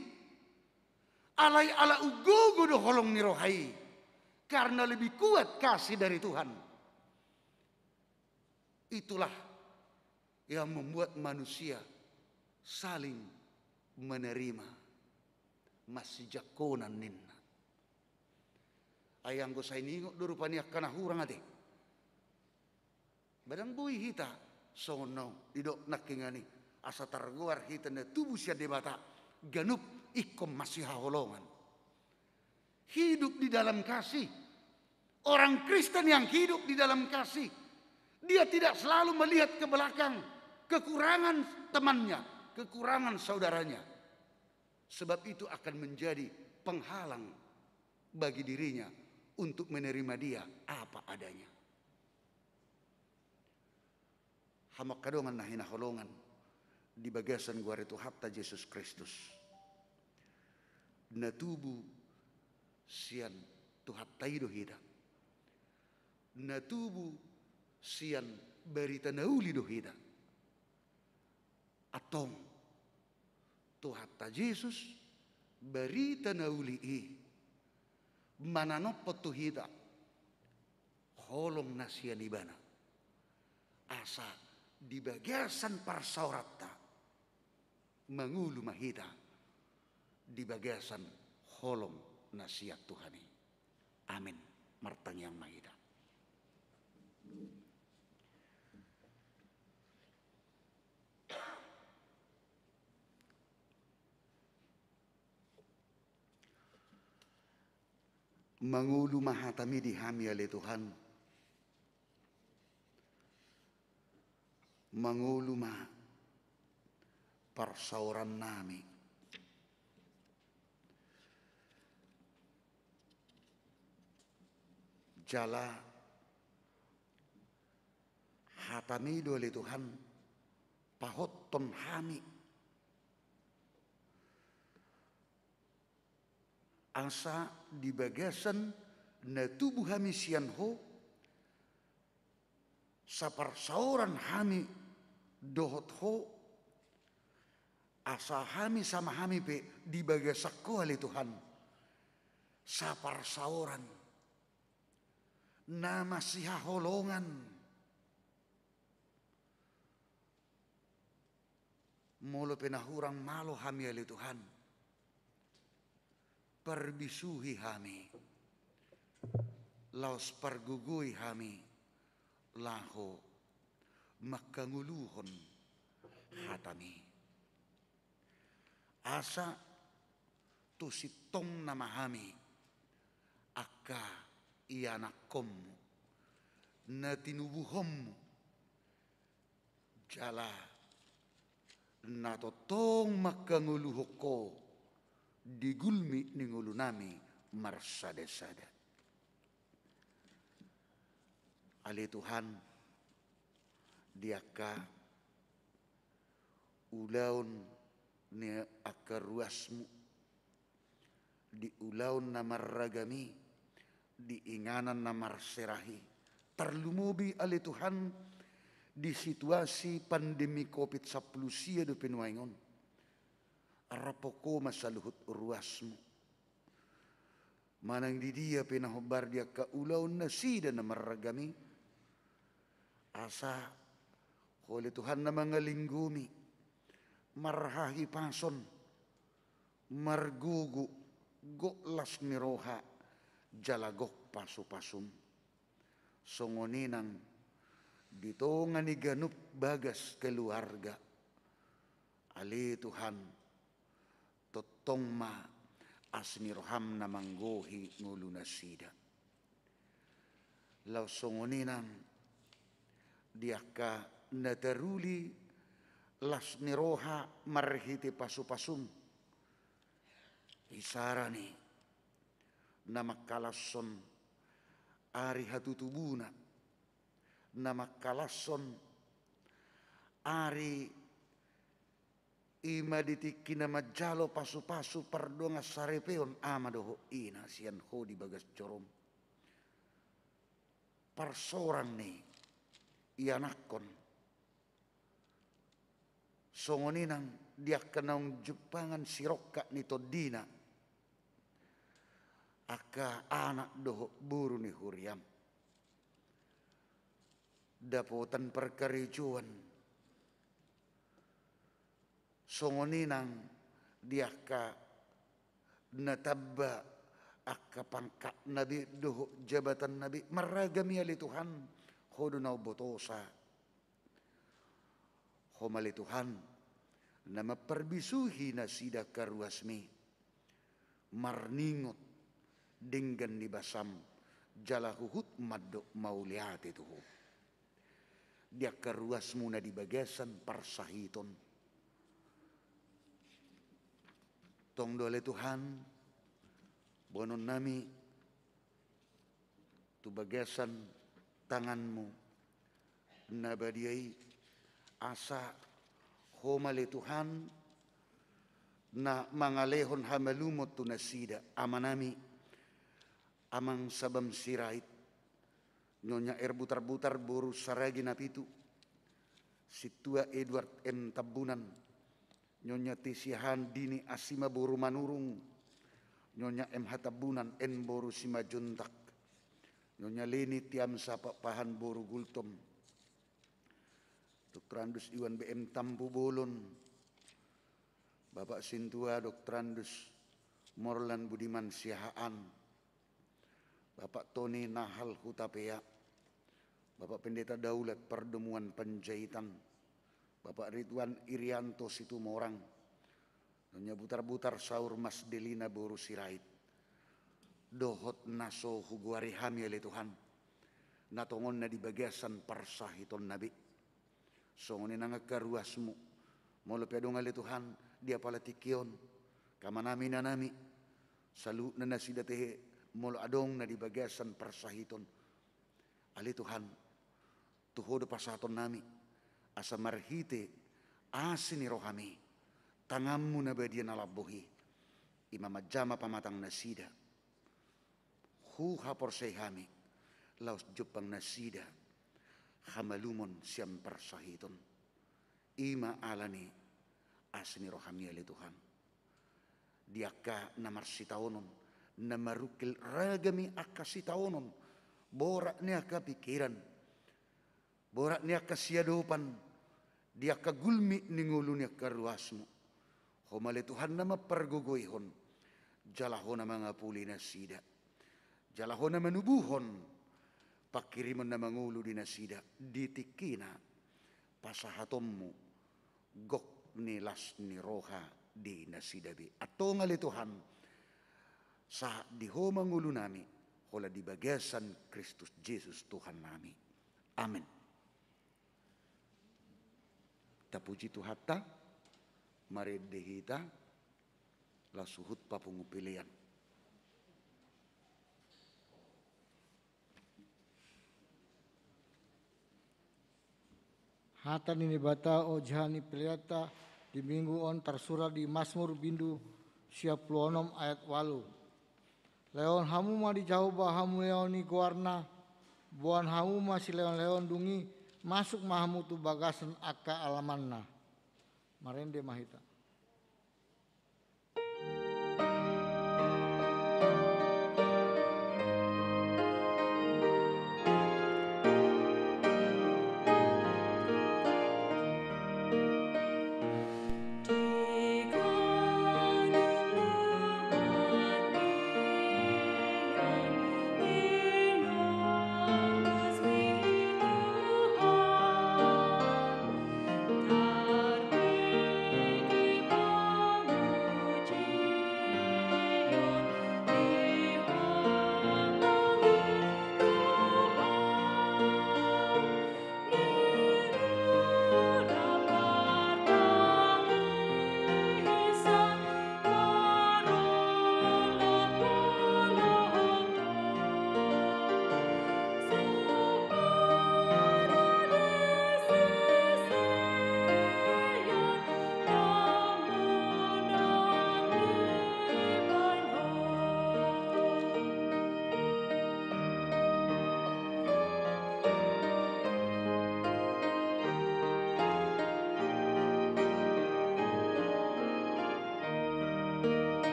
Alai ala umgogo do holong ni roha i. Karena lebih kuat kasih dari Tuhan. Itulah yang membuat manusia saling menerima, masijangkonan ninna. Ai anggo sai niingot do rupani angka na hurang ate. Ba ndang boi hita songon na didok nangkiningan i, asa targoar hita na tubu sian Debata, ganup ingkon masihaholongan. Hidup di dalam kasih. Orang Kristen yang hidup di dalam kasih, dia tidak selalu melihat ke belakang kekurangan temannya, kekurangan saudaranya. Sebab itu akan menjadi penghalang bagi dirinya untuk menerima dia apa adanya. Hamu angka dongan na hinaholongan di bagasan goar ni Tuhanta Jesus Kristus. Na tubu sian Tuhanta i do hita. Na tubu sian barita na uli do hita. Antong, Tuhanta Jesus, barita na uli i, mananophon tu hita holong na sian Ibana. Asa di bagasan parsaoranta, mangolu ma hita di bagasan holong na sian Tuhan i. Amen. Martangiang ma hita. Mangolu ma hataMi di hami ale Tuhan. Mangolu ma parsaorannami. Jala hatami do ale Tuhan pahothon hami, asa di bagasan na tubu hami sian Ho, saparsaoran hami dohot Ho, asa hami sama hami pe di bagasan Ho ale Tuhan saparsaoran, na masihaholongan. Molo pe na hurang malo hami ale Tuhan, parbisuhi hami, laos pargogoi hami laho mangkangoluhon hatami, asa tu sintongna ma hami angka ianakkonmu na tinubuhonmu, jala na tongtong mangkangoluhon Ho di gulmi ni ngolunami marsadasada. Ale Tuhan, di angka ulaon ni angka ruasmu, di ulaon na marragam i, di inganan na marserahi, tarlumobi ale Tuhan di situasi pandemi covid sampulu sia dope nuaeng on, rap Ho ma saluhut ruasmu. Manang di dia pe na hombar di angka ulaon nasida na marragam i, asa Ho ale Tuhan na mangalinggomi, marhahipason, margogo, gok las ni roha, jala gok pasupasum. Songon i nang di tonga ni ganup bagas keluarga, ale Tuhan, tongtong ma asi ni roham na manggohi ngolunasida. Laos songon i nang di angka na taruli las ni roha marhite pasupasum, isarana i na mangkalashon ari hatutubuna, na mangkalashon ari i ma di tingki na manjalo pasupasu pardongansaripeon ama dohot ina sian Ho di bagas jorom. Parsorang ni ianakkon, songon i nang di angka naung jumpangan sirongkap ni tondina, angka anak dohot boru ni huriam, dapotan parkarejoan, songon i nang di angka na tamba angka pangkatna be dohot jabatanna be, marragam i ale Tuhan, Ho do na umbotosa. Ho ma ale Tuhan na mamparbisuhi nasida angka ruasmi, marningot denggan ni basam, jala huhut mandok mauliate tu Ho. Di angka ruasmu na di bagasan parsahiton, tong do ale Tuhan boanonnami tu bagasan tanganmu na badia i, asa Ho ma ale Tuhan na mangalehon hamalumon tu nasida, amanami Amang Sabam Sirait, Nyonya R. Butarbutar boru Saragi Napitu, Sintua Edward M. Tambunan, Nyonya T. Siahaan Dini Asima boru Manurung, Nyonya M. H. Tambunan N. boru Simanjuntak, Nyonya Leni Tiamsa Pakpahan boru Gultom, Doktorandus Iwan B. M. Tampubolon, Bapak Sintua Doktorandus Morlan Budiman Siahaan, Bapak Tony Nahal Hutapea, Bapak Pendeta Daulat Pardomuan Panjaitan, Bapak Ridwan Irianto Situmorang, Nyonya Butarbutar Saur Mas Delina boru Sirait, dohot na so hugoari hami ale Tuhan, na tongon na di bagasan parsahitonna be, songon i nang angka ruasmu Molo pe adong ale Tuhan di apala tingki on, hamanami inanami, saluhutna nasida tehe molo adong na di bagasan parsahiton. Ale Tuhan, tu Ho do pasahatonnami, asa marhite asi ni rohami, tanganMu na badia na lambok i, i ma manjama pamatang nasida. Huhaporseai hami, laos jumpang nasida hamalumon sian parsahiton. I ma ala ni asi ni rohaMi ale Tuhan. Di angka na marsitaonon, na marungkil ragam i angka sitaonon, borat ni angka pingkiran, borat ni angka siadopan, di angka gulmit ni ngolu ni angka ruasMu. Ho ma ale Tuhan na mampargogoihon, jala Ho na mangapuli nasida. Jala Ho na manubuhon panghirimon na mangolu di nasida di tingkina pasahatonMu gok ni las ni roha di nasida be. Antong ale Tuhan, sahat di Ho ma ngolunami, holan di bagasan Kristus Jesus Tuhannami. Amen. Tapuji Tuhanta, marende hita, laos huhut papungu pelean. Hata ni Debata ojahan ni peleanta di Minggu on tarsurat di Masmur bindu sia pulu onom ayat walu. Lehon hamu ma di Jahowa hamuliaon ni goarna, boan hamu ma silehonlehon, dung i masuk ma hamu tu bagasan angka alamanna. Marende ma hita.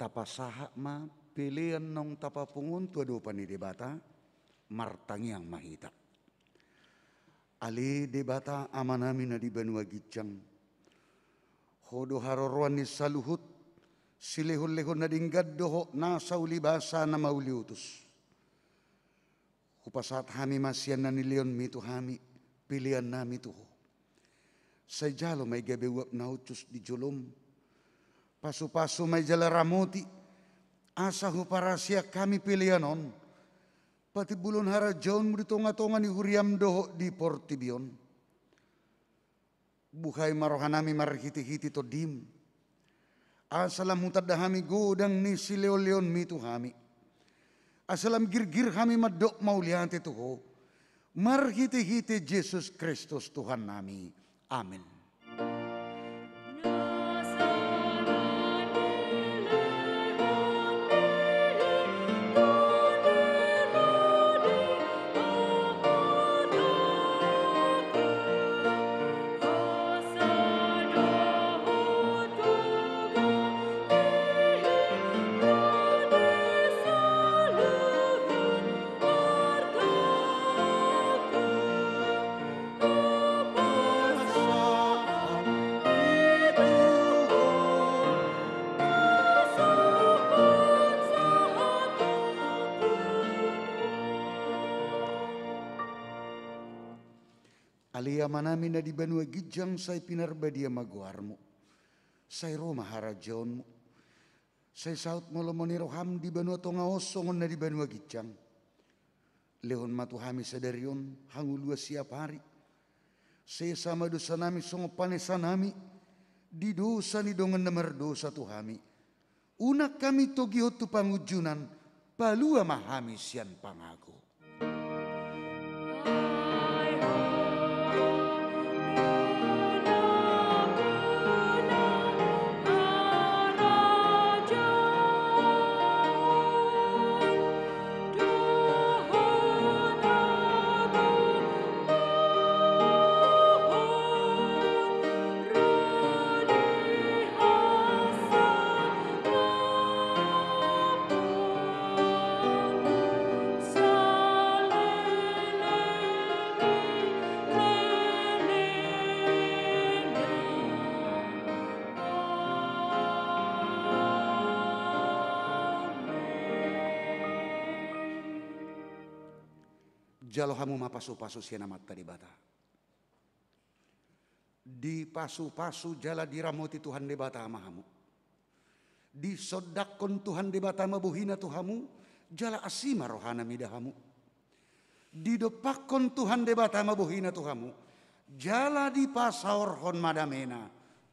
Tapasahat ma pelean naung tapapungu on tu adopan ni Debata, martangiang ma hita. Ale Debata Amanami na di banua ginjang, Ho do haroroan ni saluhut, silehonlehon na denggan dohot nasa ulibasa na mauliutus. Hupasahat hami ma sian na nilehonMi tu hami, peleannami tu Ho. Sai jalo ma i gabe uap na uncus di jolom. Pasupasu ma i jala ramoti, asa huparasiak hami pelean on patimbulhon harajaonMu di tongatonga ni huriaM dohot di portibi on. Buhai ma rohanami marhitehite TondiM, asa lam hutanda hami godang ni silehonlehonMi tu hami, asa lam girgir hami mandok mauliate tu Ho, marhitehite Jesus Kristus Tuhannami. Amen. Ale Amanami na di banua ginjang, sai pinarbadia ma goarMu. Sai ro ma harajaonMu. Sai saut ma lomo ni rohaM di banua tonga on songon na di banua ginjang. Lehon ma tu hami sadari on hangoluan siapari. Sesa ma dosanami songon panesanami di dosa ni dongan na mardosa tu hami. Unang hami togihon tu pangunjunan, palua ma hami sian pangago. Jalo hamu ma pasupasu sian Amanta Debata. Dipasupasu jala diramoti Tuhan Debata ma hamu. Disondangkon Tuhan Debata ma bohina tu hamu, jala asi ma rohana mida hamu. Didompakkon Tuhan Debata ma bohina tu hamu, jala dipasaorhon ma damena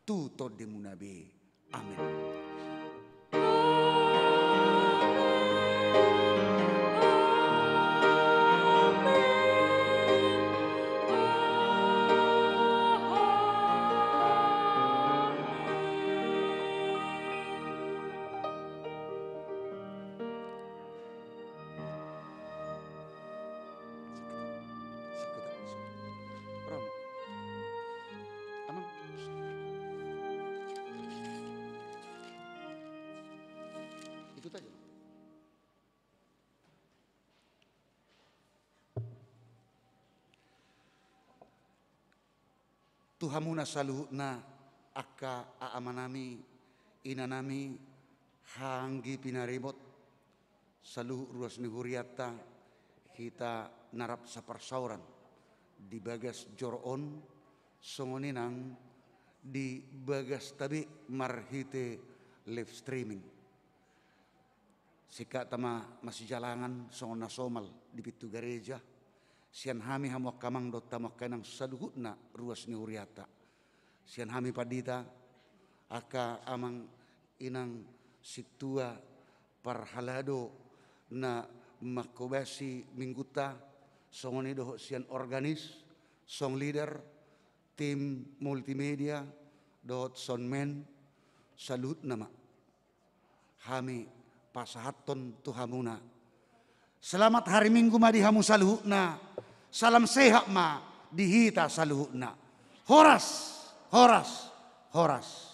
tu tondimuna be. Amen. Itu tadi. Tu hamuna saluhutna, angka amanami, inanami, haha anggi pinaribot, saluhut ruas ni hurianta, hita na rap saparsaoran di bagas joro on, songon i nang di bagasta be marhite live streaming. Singkat ma masijalangan songon na somal di pintu gareja, sian hami hamu angka amang dohot hamu angka inang saluhutna ruas ni hurianta. Sian hami pandita, angka amang inang sintua parhalado na manghobasi minggunta, songon i dohot sian organis, song leader, tim multimedia, dohot soundman, saluhutna ma. Hami pasahathon tu hamuna. Selamat hari Minggu ma di hamu saluhutna. Salam sehat ma di hita saluhutna. Horas, horas, horas.